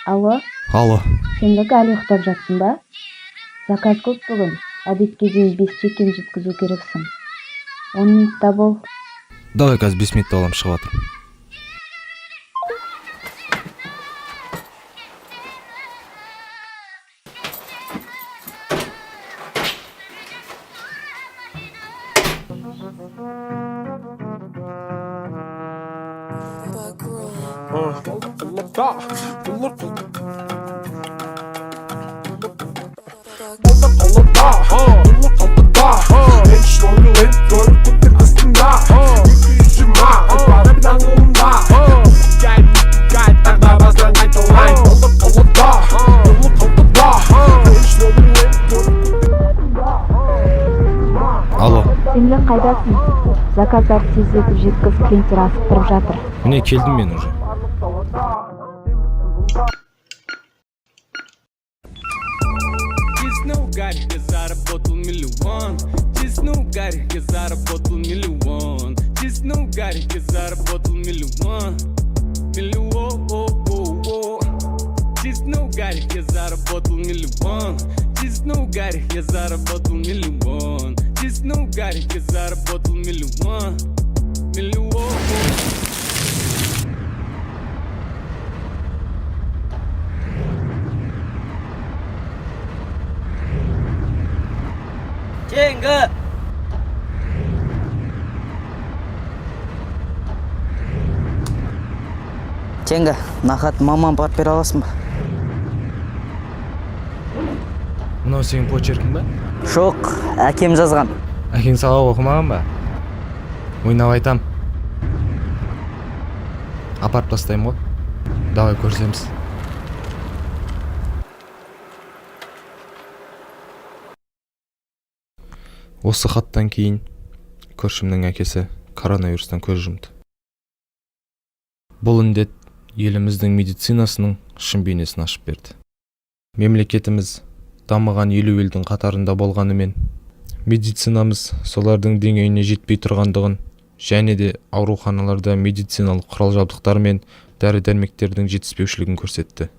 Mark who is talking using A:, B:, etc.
A: Алло.
B: Алло.
A: Сендік, әлі ұйықтап жатсың ба? Заказ көп бүгін, обедке дейін бес чекин жеткізу керексің. 10 минутта бол.
B: Давай, қазір 5 минутта боламын, шығып жатырмын.
C: Балдар қалада, доллар қалтада. Range Rover, Land Rover көптен астында. 220, Аль-Фараби даңғылында. Гай, тағы басынан қайталайын. Балдар қалада, доллар қалтада. Range Rover, Land Rover.
B: Алло.
A: Сеңлі, қайдасың? Заказдарды тездетіп жеткіз, клиенттер асықтырып жатыр.
B: Міне, келдім мен уже.
D: Честно угаре, я заработал миллион. Честно угаре, я заработал миллион. Честно угаре, я заработал миллион. Миллион. Честно угаре, я заработал миллион. Честно угаре, я заработал миллион. Честно угаре, я заработал миллион. Миллион.
E: Теңгі! Теңгі, мына хат мамам барып бере аласың ба?
B: Мынау сенің почеркің ба?
E: Жоқ, әкем жазған.
B: Әкең сабақ оқымаған ба? Ойнап айтам, апарып тастаймын ғой. Давай, көрісеміз. Осы хаттан кейін көршімнің әкесі коронавирустан көз жұмды. Бұл індет еліміздің медицинасының шын бейнесін ашып берді. Мемлекетіміз дамыған 50 елдің қатарында болғанымен, медицинамыз солардың деңгейіне жетпей тұрғандығын және де ауруханаларда медициналық құрал жабдықтар мен дәрі дәрмектердің жетіспеушілігін көрсетті.